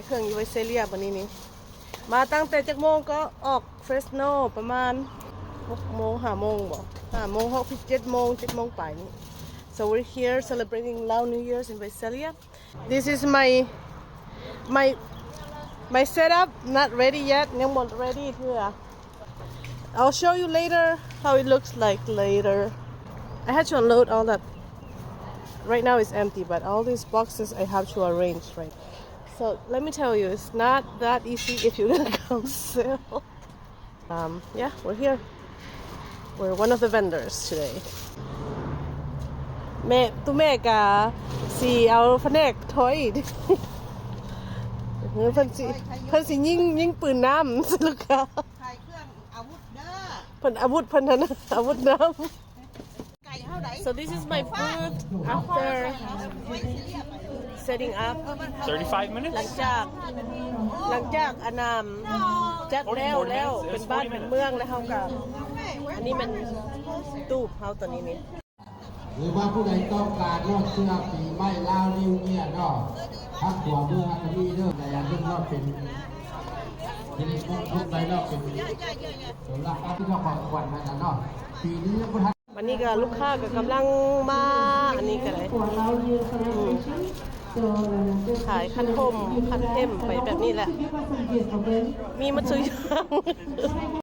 ເຄື່ອງຢູ່ໄວເຊເລຍມື້ນີ້ນີ້ ມາຕັ້ງແຕ່ຈັກໂມງກໍອອກເຟຣສໂນ ປະມານຫົກໂມງ ຫ້າໂມງບໍ ຫ້າໂມງ ຫົກ ເຈັດໂມງ ເຈັດໂມງປາຍນີ້. So we're here celebrating Lao New Year's in Visalia. This is my my my setup, not ready yet. ຍັງບໍ່ ready ເທື່ອ. I'll show you later how it looks like later. I had to unload all that. Right now it's empty, but all these boxes I have to arrange, right? So let me tell you, it's not that easy if you're gonna come sell. Um, yeah, we're here. We're one of the vendors today. ແມ່ ຕຸແມ່ກະຊິເອົາພະແນກຖອຍ ເພິ່ນຊິ ເພິ່ນຊິຍິງ ຍິງປືນນ້ຳໃສ່ລູກຄ້າ. ຂາຍເຄື່ອງອາວຸດເດີ ເພິ່ນອາວຸດເພິ່ນຫັ້ນນະ ອາວຸດນ້ຳ. ໄກ່ເຮົາໃດ So this is my booth after setting up. Thirty-five minutes? ຫຼັງຈາກ ຫຼັງຈາກອັນນາ ຈັດແລ້ວ ແລ້ວເປັນບ້ານເປັນເມືອງແລ້ວ ເຮົາກໍ ອັນນີ້ແມ່ນຕູບເຮົາຕອນນີ້ນີ້. ຫຼືວ່າຜູ້ໃດຕ້ອງການລອດເສື້ອປີໃໝ່ລາວນິວເຍຍເນາະ ທາງຂວາມືຫັ້ນກະມີເດີ ໃນອັນເບິ່ງລອດເປັນ ເປັນມົງຄຸດໄປເນາະ ເປັນສຳລັບອັນທີ່ເຈົ້າຂອງຂວັນຫັ້ນນະເນາະ ປີນີ້ຍັງບໍ່ທັນ. ອັນນີ້ກໍລູກຄ້າກໍກຳລັງມາ ອັນນີ້ກໍໄດ້ ອືມ ຂາຍຂັນຫົ່ມ ຂັນເຂັມໄປແບບນີ້ແຫຼະ ມີໝົດທຸກຢ່າງ.